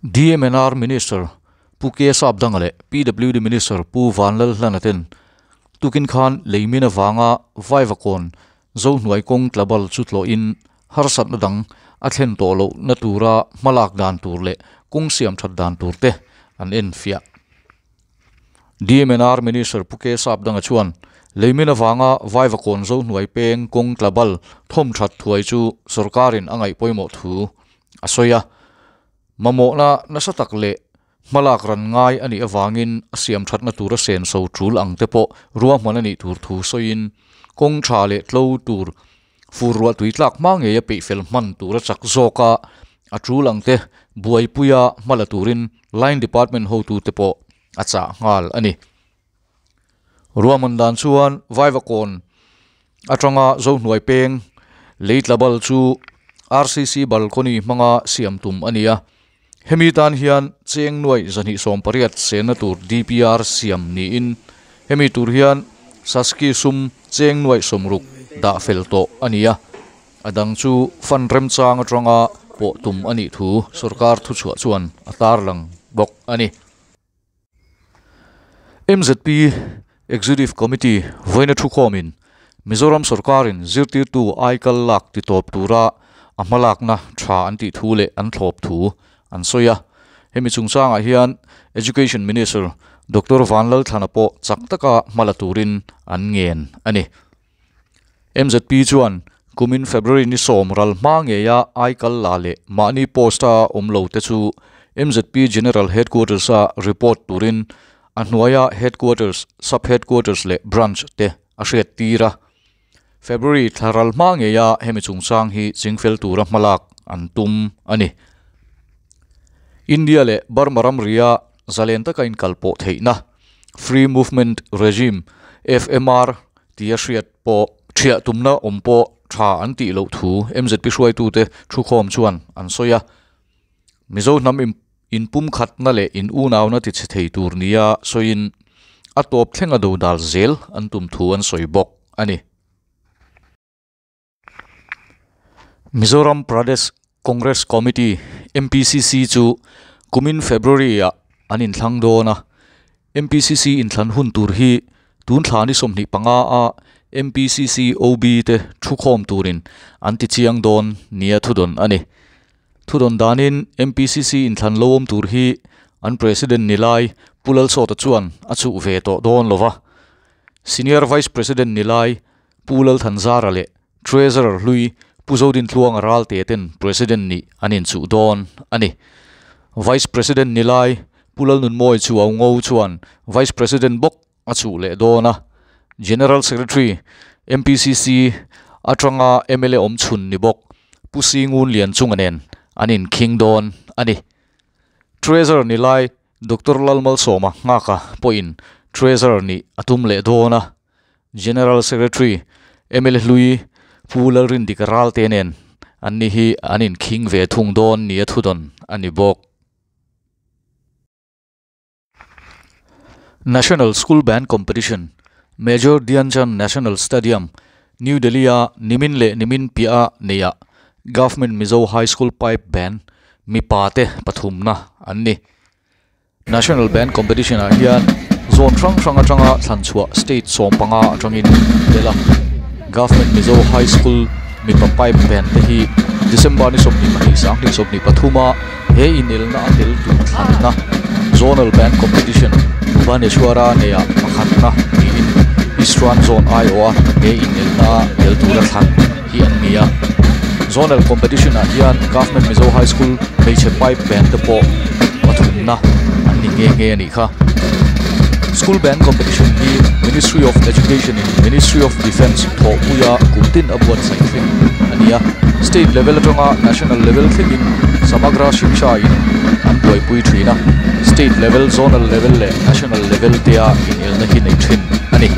DMNR Minister Pu K Sapdanga leh PWD Minister Pu Vanlalhlana ten tukin khan leimin avanga Vaivakawn Zohnuai kawng tlabal chu tlawhin harsatna dang a thlen tawh lohna tura hmalak dan tur leh kawng siam that dan tur te an enfiah. DMNR Minister Pu K Sapdanga chuan leimin avanga Vaivakawn Zohnuai peng kawng tlabal thawm that thuai chu sorkarin a ngaih pawimawh thu a sawi a. Mamawhna nasa tak leh hmalak ran ngai a nih avangin a siam thatna tura senso tul ang te pawh ruahman a nih tur thu sawiin kawng tha leh tlo tur fur ruah tui tlak hma ngei a peih fel hman tura chak zawk a, a tul ang te buaipuia hmala turin line department hotu te pawh a chah nghal a ni. Ruahman dan chuan Vaivakawn atanga Zohnuai peng lei tla bal chu RCC balcony hmanga siam tum a ni a, hemi tan hian cheng nuai 280 senna tur DPR siam niin hemi tur hian Saski sum cheng nuai 60 dah fel tawh a ni a, a dang chu fund remchang atanga pawh tum a nih thu sorkar thuchhuah chuan a tarlang bawk a ni. MZP Executive Committee vawiina thukhawmin Mizoram sorkarin zirtirtu aikal lak ti tawp tura a hmalakna tha an tih thu leh an thlawp thu an sawi a. Hemi chungchangah hian Education Minister Doctor Vanlalthlana pawh chak taka hmala turin an ngen a ni. MZP chuan kumin February ni 10 ral hma ngeia aikal la leh mahni post a awm lo te chu MZP General Headquarters a report turin a hnuaia Headquarters, Sub Headquarters leh Branch te a hriat tir a. February thla ral hma ngeia hemi chungchang hi chingfel tura hmalak an tum a ni. India leh Burma ramria zalen taka inkalpawh theihna Free Movement Regime, FMR, tia hriat pawh thiah tumna awm pawh tha an tih loh thu MZP hruaitute thukhawm chuan an sawi a. Mizo hnam inpum khatna leh in unauna ti che thei tur nia sawiin a tawp thlenga do dal zel an tum thu an sawi bawk a ni. Mizoram Pradesh Congress Committee, MPCC, chu kumin February ah an inthlang dawn a. MPCC inthlan hun tur hi tun thla ni 25 a MPCC OB te thukhawm turin an ti chiang dawn nia thudawn a ni. Thudawn danin MPCC inthlan lo awm tur hi an President nilai Pu Lalsawta chuan a chuh ve tawh dawn lova. Senior Vice President nilai Pu Lalthanzara leh Treasurer hlui Pu Zodin Tluanga Ralte ten President nih an inchuh dawn a ni. Vice President nilai Pu Lalnunmawi Chuau Ngo chuan Vice President bawk a chuh leh dawn a. General Secretary MPCC atanga mla awm chhun ni bawk Pu Singun Lianchunga nen an inkhing dawn a ni. Treasurer nilai Doctor Lalmalsawma Nghaka pawhin Treasurer nih a tum leh dawn a. General Secretary mla hlui Pu Lalrindik Ralte nen an ni hi an inkhing ve thung dawn nia thudawn a ni bawk. National School Band Competition, Major Dhyan Chand National Stadium, New Delhi a nimin leh nimin piah a neihah Government Mizo High School Pipe Band mipa te pathumna an ni. National Band Competition ah hian zone hrang hrang atanga thlanchhuah state 15 atangin tel a. Government Mizo High School mipa pipe band te hi December ni 22 2023 a he inelna a tel tur thlanna Zonal Band Competition Bhubaneswara neihah pakhatna niin Eastern Zone aiawh a he inelna tel tura thlan hi an ni a. Zonal Competition ah hian Government Mizo High School hmeichhe pipe band te pawh pathumna an ni nghe nghe a nih kha. School Band Competition hi Ministry of Education in Ministry of Defence thawhpuia kumtin a buatsaih thleng a ni a. State level atanga national level thlengin Samagra Shiksha in an buaipui thin a. State level, zonal level leh national level tea inelna hi nei thin a ni.